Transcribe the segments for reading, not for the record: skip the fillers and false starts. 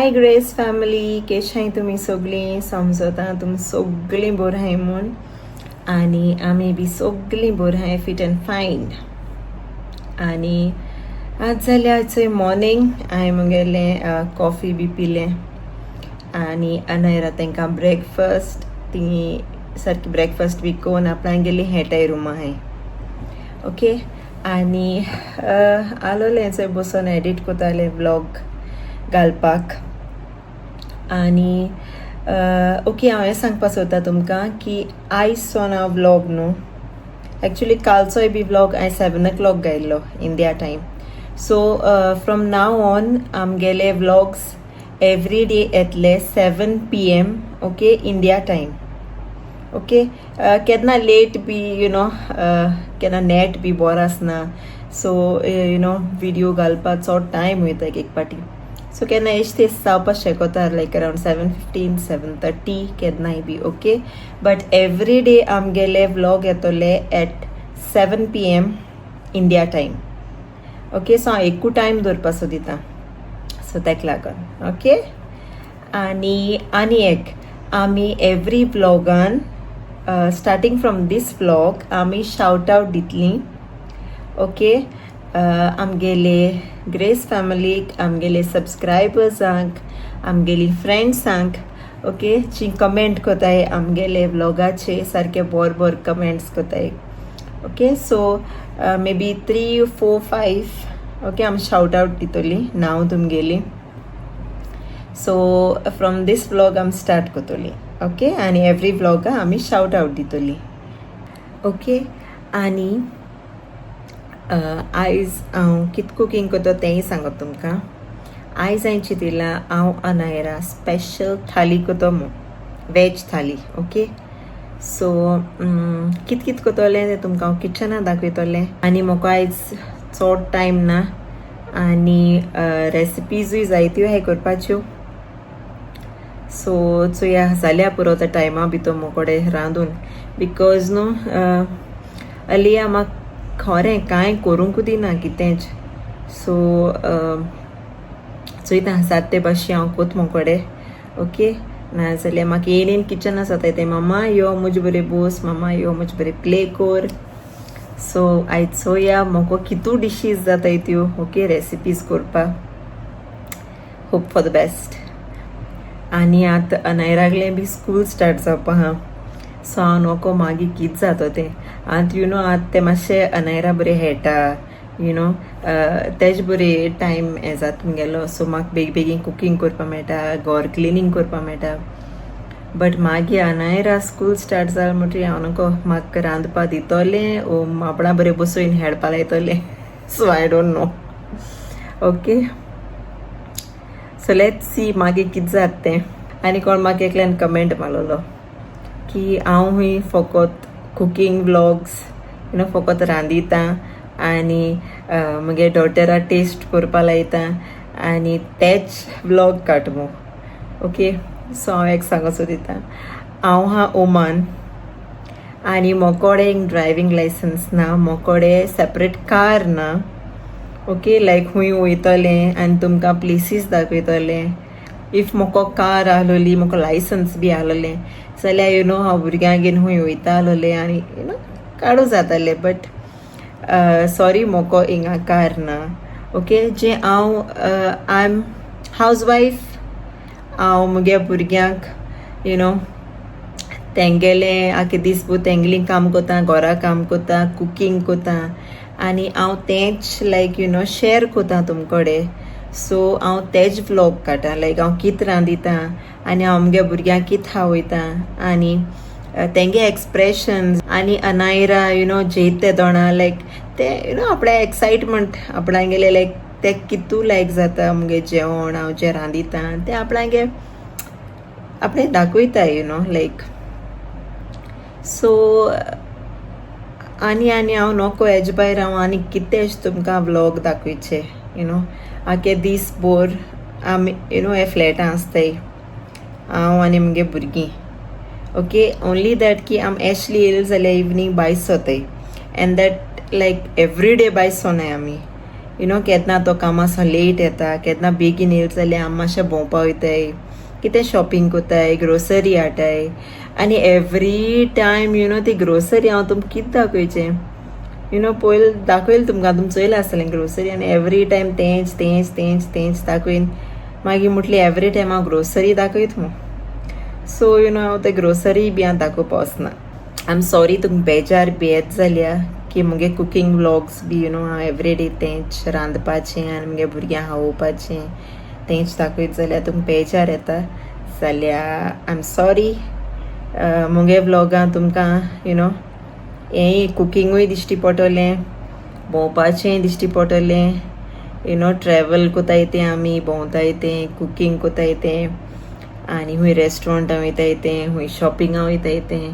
हाय grace family, केशाय तुमी सगळीं? समजता तुमी सगळीं बरीं आहाय म्हूण आनी आमी बी सगळीं बरीं आहाय, फिट अँड फायन. आनी आज जाल्यार चोय मॉर्निंग हांवें मुगेलें कॉफी बी पिलें आनी अनायरा तांकां ब्रेकफास्ट, ती सारकी ब्रेकफास्ट बी कोन्न आपणागेली गेली हेटाय रुमा आहाय. ओके, आनी आलोलें चोय बसोन एडिट कोतालें व्लॉग घालपाक. आनी ओके, हांव हें सांगपा सोदता तुमकां की आयज सोन हांव व्लॉग न्हू, एक्चुली कालचोय बी व्लॉग हांवें 7 ओ क्लॉक घायल्लो India time. So from now on आमगेले व्लॉग्स एवरी डे येतले 7 p.m., okay, India time, okay. केन्ना लेट बी, you know, केन्ना नेट बी बरो आसना, सो you know video घालपाक चड टायम वयता एक एक पाटी. सो केन्ना एश तेश जावपाक शकता, लायक अरावंड 7:15, 7:30 केन्नाय बी, ओके. बट एवरी डे आमगेले व्लॉग येतले at 7 p.m. India time, okay. So हांव एकू टायम दवरपा सोदिता, सो तेका लागून, ओके. आनी आनी एक, आमी एवरी व्लॉगान, स्टार्टींग फ्रॉम these vlog, आमी शावट आवट दितलीं, ओके, आमगेले ग्रेस फॅमिलीक, आमगेले सबस्क्रायबर्सांक, आमगेली फ्रेंड्सांक, ओके, जी कमेंट कोताय आमगेले व्लॉगाचे, सारके बोर बोर कमेंट्स कोताय. Okay, so maybe three, four, five, okay, आमी शावट आवट दितली नांव तुमगेली. सो फ्रॉम these vlog आमी स्टार्ट करतली, ओके. आनी एवरी व्लॉगा आमी शावट आवट दितली, ओके. आनी आयज हांव कित कुकींग करता तेंय सांगत तुमकां. आयज हांवें चितिलां हांव अनायरा स्पेशल थाली करता म्हूण, वेज थाली, ओके. सो कित कित करतलें तें तुमकां हांव किचनां दाखयतलें. आनी म्हाका आयज चड टायम ना आनी रेसिपीजूय जायत्यो हे करपाच्यो. सो चोया जाल्या पुरो त्या टायमा भितर मोकोडे रांदून, because न्हू अलिया म्हाका खरें कांय करूंक दिना कितेंच. सो चोयता सात ते भाशेन हांव कोत मोकोडे, ओके. नाजाल्यार म्हाका येयन येयन किचन आसा तें, मामा यो म्हजे बरें बोस, मामा यो म्हजे बरें प्ले कोर. सो आयज चोया म्हाका कितू डिशीज जाताय त्यो, ओके, रेसिपीज करपाक. Hope for the best. आनी आतां अनायरागलें बी स्कूल स्टार्ट जावपा आहा, सो हांव नको मागीर कित जाता तें. आतां you know आतां तें मातशें अनायरा बरें खेळटा, you know, तेज बरें टायम हें जाता मुगेलो. सो म्हाका बेगी बेगीन कुकींग करपाक मेळटा, घर क्लिनींग करपाक मेळटा. बट मागीर अनायरा स्कूल स्टार्ट जालें म्हणटकीर हांव नको म्हाका रांदपा दितलें ओ आपणा बरें बसोवन खेळपा लायतलें. So I don't know, okay. So let's see मागीर कितें जाता तें. आनी कोण म्हाका एकल्यान कमेंट मारलेलो की हांव हुंय फकत कुकींग व्लॉग्स, you know, फकत रांदिता आनी म्हगे डॉटरा टेस्ट करपा लायता आनी तेच व्लॉग काड मू. ओके, सो हांव एक सांगो सोदिता, हांव हा ओमान आनी मोकोडे एक ड्रायवींग लायसन्स ना, मोकोडे सेपरेट कार ना, ओके. लायक खूंय वयतलें आनी तुमकां प्लेसीस दाखयतलें. If म्हाका कार आहलोली, म्हाका लायसन्स बी आहलोलें जाल्यार you know हांव भुरग्यांक घेवन खूंय वयता आहलोलें आनी you know काडूं जातालें. बट सॉरी, म्हाका हिंगा कार ना, ओके. जें हांव, I am house wife. हांव म्हगे भुरग्यांक, you know, तेंगेलें आख्खे दीस भर तेंगेलीं काम कोता, घरा काम कोता, कुकींग कोता आनी हांव तेंच लायक you know share कोता तुमकडे. सो हांव तेच व्लॉग काडटा, लायक हांव कित रांदिता आनी हांव म्हगे भुरग्यांक कित खावयता आनी तेंगे एक्सप्रेशन्स आनी अनायरा you know जेयता तेदोणा, लायक ते you know आपल्या एक्सायटमेंट आपणागेले, लायक ते कितू लायक जाता मुगे जेवण हांव जें रांदिता तें आपणागे आपणे दाखयता, you know, like. So आनी आनी हांव नको हेज भायर हांव आनी कितेंच तुमकां व्लॉग दाखयचे. You know आखे दीस भर आमी you know हे फ्लॅटां आसताय, हांव आनी मुगे भुरगीं, ओके. ओनली that की आम एशली येयले जाल्यार इवनींग भायर सोताय and that like every day भायर सोनाय आमी. You know केन्ना तो कामां लेट येता, केन्ना बेगीन येयले जाल्यार आमी मातशें भोंवपा वयताय, कितें शॉपिंग कोताय, ग्रोसरी हाडटाय. आनी एवरी टायम you know ती ग्रोसरी हांव तुमकां कितें दाखयचें, you know पयल दाखयलें तुमकां, तुमी चोयलां आसतलें ग्रोसरी. आनी एवरी टायम तेंच तेंच तेंच तेंच दाखयन मागीर म्हटलें एवरी टायम हांव ग्रोसरी दाखयत म्हूण. सो you know हांव ते ग्रोसरी बी हांव दाखोवपा वचना. I am sorry तुमकां बेजार बी येत जाल्यार की मुगे कुकींग व्लॉग्स बी you know हांव एवरी डे तेंच रांदपाचें आनी मुगे भुरग्यांक खावोवपाचें तेंच दाखयत जाल्यार तुमकां बेजार येता जाल्यार I am sorry. मुगे व्लॉगां तुमकां you know हेंय कुकिंगूय दिश्टी पडटलें, भोंवपाचेंय दिश्टी पडटलें, you know travel कोताय तें आमी भोंवताय तें, कुकींग कोताय तें, आनी खूंय रेस्टोरंटां वयताय तें, खूंय शॉपिंगां वयताय तें.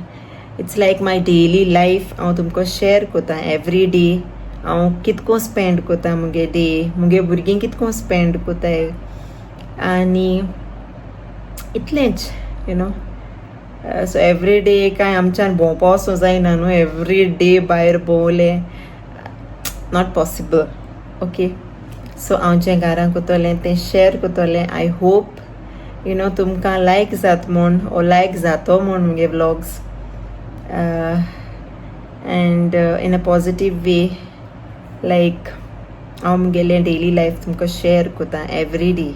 It's like my daily life हांव तुमकां शेअर कोता. एवरी डे हांव कितको स्पेंड कोता मुगे डे, मुगे भुरगीं कितको स्पेंड कोताय, आनी इतलेंच you know. So every day कांय आमच्यान भोंवपा वचूं जायना न्हू, एवरी डे भायर भोंवलें not possible. Okay, सो हांव जें घरान कोतोलें तें share कोतोलें. I hope you know तुमकां लायक जात म्हूण ओ लायक जातो म्हूण मुगे vlogs and in a positive way. Like हांव मुगेलें डेली लायफ तुमकां शेअर कोता एवरी डे.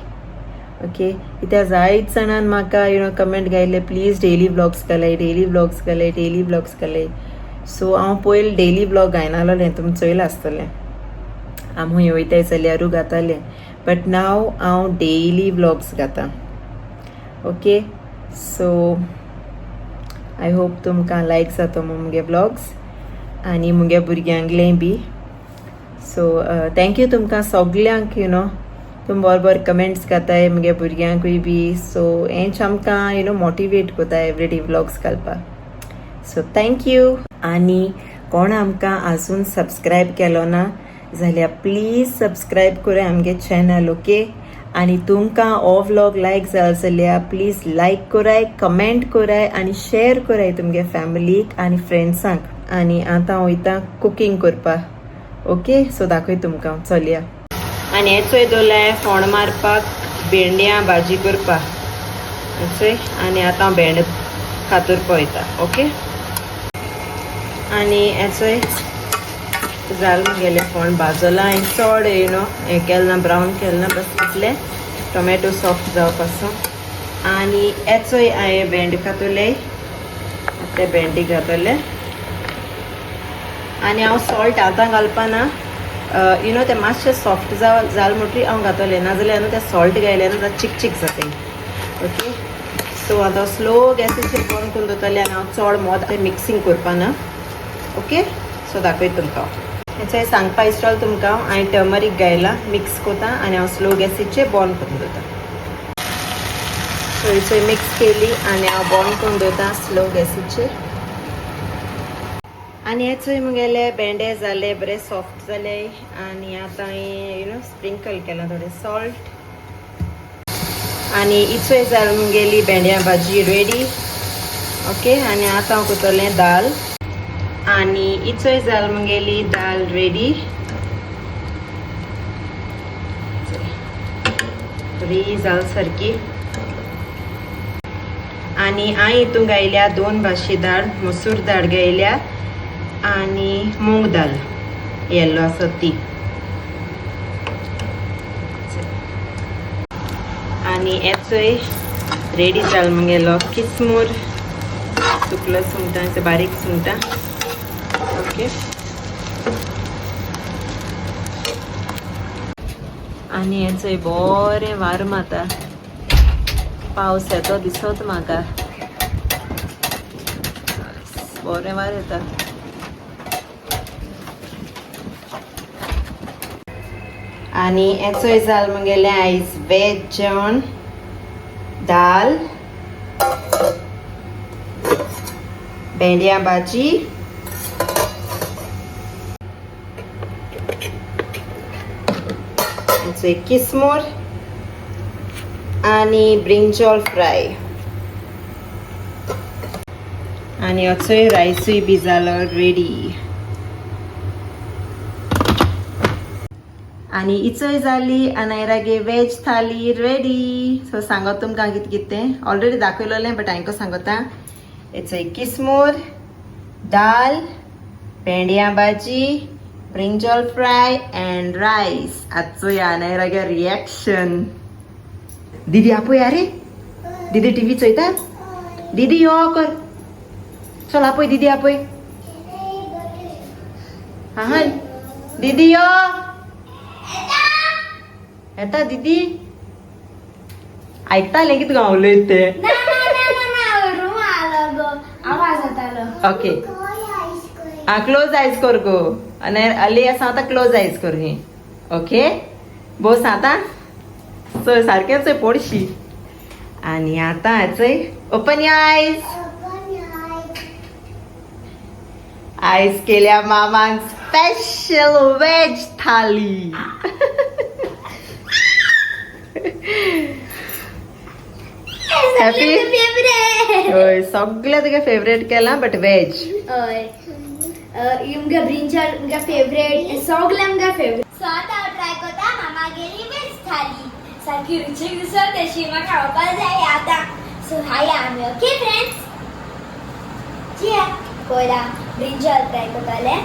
ओके, कित्याक जायत जाणान म्हाका you know comment घायले, प्लीज डेली व्लॉग्स घालाय, डेली व्लॉग्स घालाय, डेली व्लॉग्स घालाय. सो हांव पयलीं डेली व्लॉग घायनालोलें, तुमी चोयलां आसतलें, आमी खूंय वयताय जाल्यारूय घातालें, बट नाव हांव डेली व्लॉग्स घाता. ओके, सो I hope तुमकां लायक जातो मुगे व्लॉग्स आनी मुगे भुरग्यांगलें बी. सो thank you तुमकां सगल्यांक, you know तुमी बरे बरे कमेंट्स घाताय मुगे भुरग्यांकूय बी. सो हेंच आमकां you know motivate कोता एवरी डे व्लॉग्स घालपाक. So thank you. आनी कोण आमकां आजून सबस्क्रायब केलो ना जाल्यार प्लीज सबस्क्रायब कराय आमगे चॅनल. ओके, आनी तुमकां हो व्लॉग लायक जालो जाल्यार प्लीज लायक कराय, कमेंट कराय आनी शेअर कराय तुमगे फॅमिलीक आनी फ्रेंड्सांक. आनी आतां वयता कुकींग करपाक. ओके, सो दाखय तुमकां, चलया. आनी हें चोय दवरलां फोण मारपाक, भेंड्यां भाजी करपाक चोय. आनी आतां भेंड कातुरपा वयता. ओके, आनी हें चोय जाल मुगेलें फोण भाजलां. हांवें चड you know हें केलें ना, ब्रावन केलें ना, बस इतलें टोमॅटो सॉफ्ट जावपाचो. आनी हेचोय हांवें भेंड कातुले, ते भेंडी घातले. आनी हांव सॉल्ट आतां घालपाना, you know तें मातशें सॉफ्ट जाल म्हणटरी हांव घातलें, नाजाल्यार न्हू तें सॉल्ट घायलें न्हू जाल्यार चिक चिक जाता. ओके, सो आतां स्लो गॅसीचेर बंद करून दवरतलें आनी हांव चड मोद तें मिक्सींग करपाना. ओके, सो दाखयता तुमकां. हें सांगपा विसरल तुमकां, हांवें टर्मरीक घायला, मिक्स कोता आनी हांव स्लो गॅसीचेर बंद करून दवरता. सो चोय मिक्स केली आनी हांव बंद करून दवरता स्लो गॅसीचेर. आनी हे चोय मुगेले भेंडे जाले, बरे सॉफ्ट जाले. आनी आतां हांवें you know sprinkle केलां थोडें सॉल्ट. आनी इचोय जाल मुगेली भेंड्या भाजी रेडी. ओके, आनी आतां हांव करतलें दाल. आनी इचोय जाल मुगेली दाल रेडी, बरी जाल सारकी. आनी हांवें हितून घायल्या दोन भाशी दाळ, मसूर दाळ घायल्या आनी मूंग दाल येल्लो आसा ती. आनी हेचोय रेडी जाल मुगेलो किसमूर, सुकलो सुंगटां, बारीक सुंगटां. ओके, आनी हेचोय बरें वार माता, पावस येतो दिसत म्हाका, बरें वार येता. आनी हेचोय जाल मुगेलें आयज वेज जेवण, दाल, भेंड्या भाजी, किसमूर आनी ब्रिंजॉल फ्राय. आनी असोय रायसूय बी जालो रेडी. आनी इचोय जाली अनायरागे वेज थाली रेडी. सो सांगत तुमकां कितें कितें तें ऑलरेडी दाखयलेलें बट हांकां सांगता. इचोय किसमूर, दाल, भेंड्या भाजी, ब्रिंजॉल फ्राय अँड रायस. आजचो या अनायरागे रिएक्शन. दीदी आपय अरे, दीदी टीव्ही चोयता. दीदी यो कर, चल आपय दीदी आपय. हा दीदी यो येता दीदी. ऐकता लेगीत गांव उलयत ते. ओके हा, क्लोज आयज कर गो. आनी अली आसा आतां, क्लोज आयज कर ही. ओके बोस आतां चोय सारकें चोय पडशी. आनी आतां चोय, ओपन your eyes. आयज केल्या मामान स्पेशल वेज थाली. हॅपी? हय, सगळें तुगे फेवरेट केलां बट वेज. हय, मुगे ब्रिंजल मुगे फेवरेट, सगळें मुगे फेवरेट. सो आतां हांव ट्राय करता मामागेली वेज थाली. सारकी रुचीक दिसत तशी म्हाका खावपाक जाय आतां. सो खाया आमी. ओके फ्रेंड्स, जिया पयला ब्रिंजल ट्राय करताले.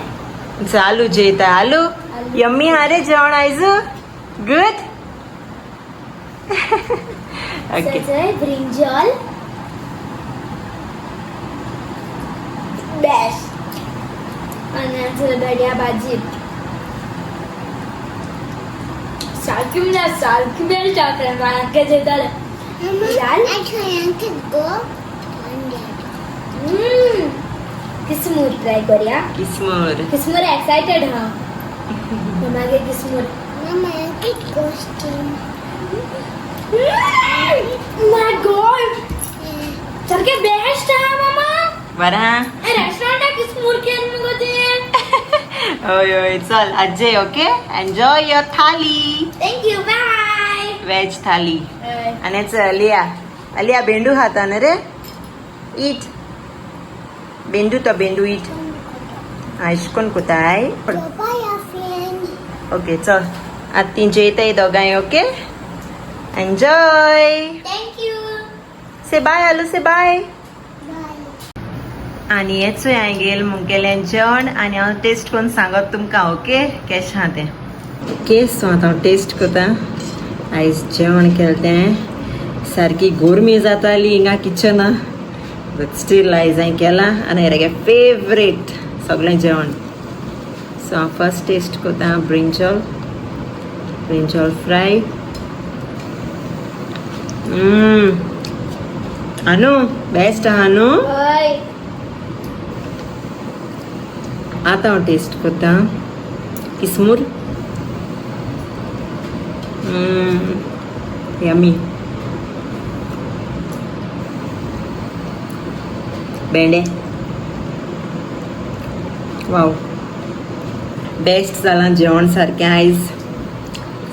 चालू जेता आलू. यम्मी हा रे जेवण आयज. गुड. ओके. चल ब्रिंजल बेस्ट. आणि भेंड्या भाजी सारकी म्हणजे सारकी बेस्ट आसा. म्हाका जेताले दाल किसमूर ट्राय करूया. किसमूर. किसमूर एक्सायटेड हा मागे किसमूर. My God, सारखे बेस्ट हा मामा. बरं हा. रेस्टॉरंटाक किसमूर केल मुगो ते. हय हय, चल आजे. Okay, enjoy your thali. Thank you, bye. Veg thali. आनी अलिया, अलिया भेंडू खाता न्ही रे? ईट भेंडू तो भेंडू ईट. आयश कोण कोताय. ओके चल, आतां ती जेताय दोगांय. Okay, enjoy. Thank you. से बाय आलू, से बाय. आनी हेचूय हांवें गेल मुगेलें जेवण आनी हांव टेस्ट करून सांगत तुमकां. ओके, केशें आहा तें. ओके, सो आतां हांव टेस्ट करता. आयज जेवण केलें तें सारकी गोरमी जाताली हिंगा किचना, बट स्टील आयज हांवें केलां आनी हेगे फेवरेट सगळें जेवण. सो हांव फर्स्ट टेस्ट करता ब्रिंजॉल, ब्रिंजॉल फ्राय. आनू बेस्ट आहा न्हू? हय. आतां हांव टेस्ट करता किसमूर. यमी. भेंडे वाव, बेस्ट जालां जेवण सारकें आयज.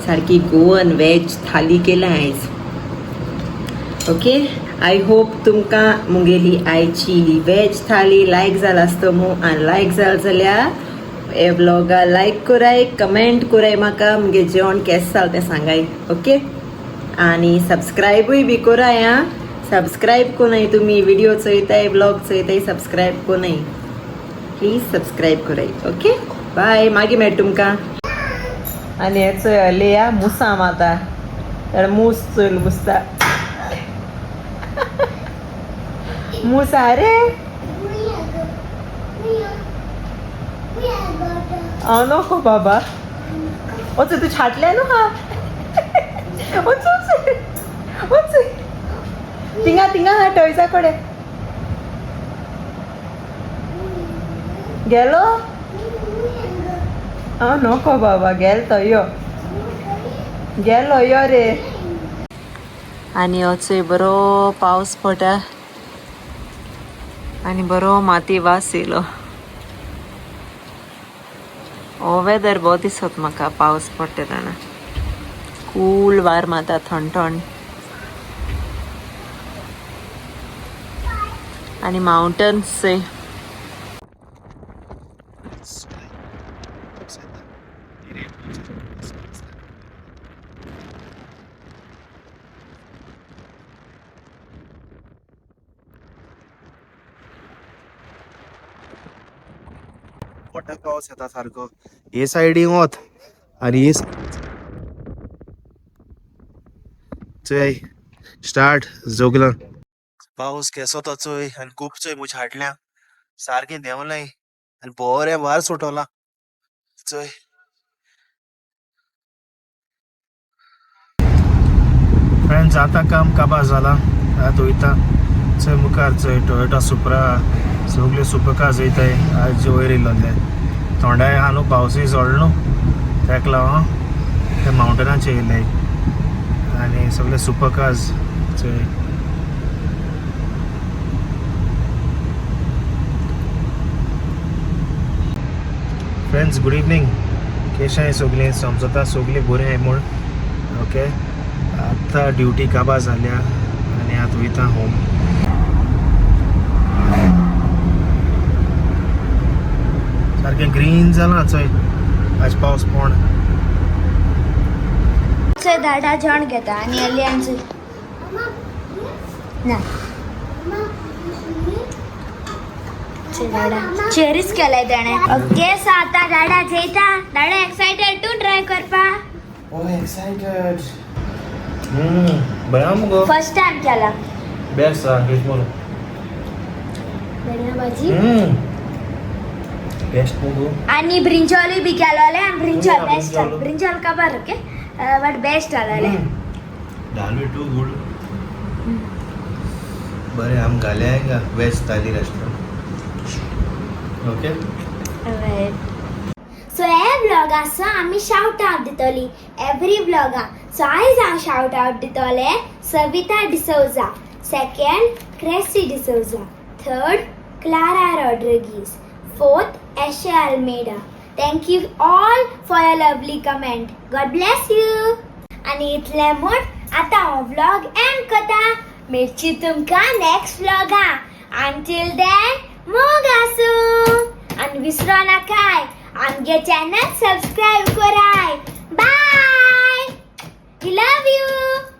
सारकी गोवन वेज थाली केल्या आयज. ओके, I hope तुमकां मुगेली आयची ही वेज थाली लायक जाला आसतो मू. आनी लायक जाल जाल्यार हे व्लॉगा लायक कराय, कमेंट कराय, म्हाका मुगे जेवण केशें जालें तें सांगाय. ओके, आनी सबस्क्रायबूय बी कराय. आं, सबस्क्रायब कोनाय तुमी, व्हिडिओ चोयताय, व्लॉग चोयताय, सबस्क्रायब कोनाय, प्लीज सबस्क्रायब कराय. ओके, बाय, मागीर मेळटा तुमकां. आनी हे चोय अलिया मुसां माता, मूस चोयल मुसता. मूस रे. हांव नको बाबा, वच तूं छाटलें न्हू. हा वच वच वच, थिंगा थिंगा हा टॉयसा कडेन गेलो. हांव नको बाबा, गेल तो यो, गेलो यो रे. आनी हो बरो पावस पडटा आनी बरो माती वास येयलो. हो वेदर बरो दिसत म्हाका पावस पडटा तेन्ना. कूल वार मारता, थंड थंड. आनी माउंटन्स. पडटा पावस येता सारको. हे सायडीन वत आनी हे चोय स्टार्ट जोगलां. पावस केसो तो चोय आनी खूब चोय म्हज्या हाडल्या सारकें देंवलाय आनी बरें वार सुटोला चोय. फ्रेंड्स आतां काम काबार जाला. आतां वयता चोय मुखार चोय टोयोटा सुप्रा सगळे सुपर कार्स वयताय. आज वयर येयलो ते थोंडाय आहा न्हू पावसूय सोडलो न्हू तेका लागून ते मावंटनाचे येयले आनी सगळे सुपर कार्स चोय. फ्रेंड्स गुड इवनींग, केशें सगळीं? समजता सगळीं बरीं आहाय म्हूण. ओके, आतां ड्युटी काबार जाल्या आनी आतां वयता होम. सारकें ग्रीन जालां चोय आज पावस पोण. चोय दाडा जेवण घेता आनी एलियन ना दाडा चेरीच केलाय तेणे. ओके, सो आतां दाडा जेयता. दाडा एक्सायटेड तूं ट्राय करपा? ओ एक्सायटेड. बरें मुगो. फर्स्ट टायम केला. बेस्ट आहा किस्मूर. धनिया भाजी बेस्ट मुगो. आणि ब्रिंजॉलूय बी केलोले आनी brinjal Yeah, best. Brinjal. Brinjal काबार ओके बट बेस्ट जालोले. दाल बी टू गुड. बरें आम घाले हिंगा veg thali restaurant. Okay. So हे व्लॉगा सो आमी शावट आवट दितली एवरी व्लॉगा. सो आयज हांव शावट आवट दितले Savita D'Souza, second Cressy D'Souza, third Clara Rodrigues, fourth Esha Almeida. Thank you all for your lovely comment. God bless you. आनी इतलें म्हूण आतां हो व्लॉग एंड करता. मेळची तुमकां नेक्स्ट व्लॉगा. अंटील then मोग आसूं आनी विसरो नाकाय आमगे चॅनल सबस्क्रायब कराय. बाय, लव you.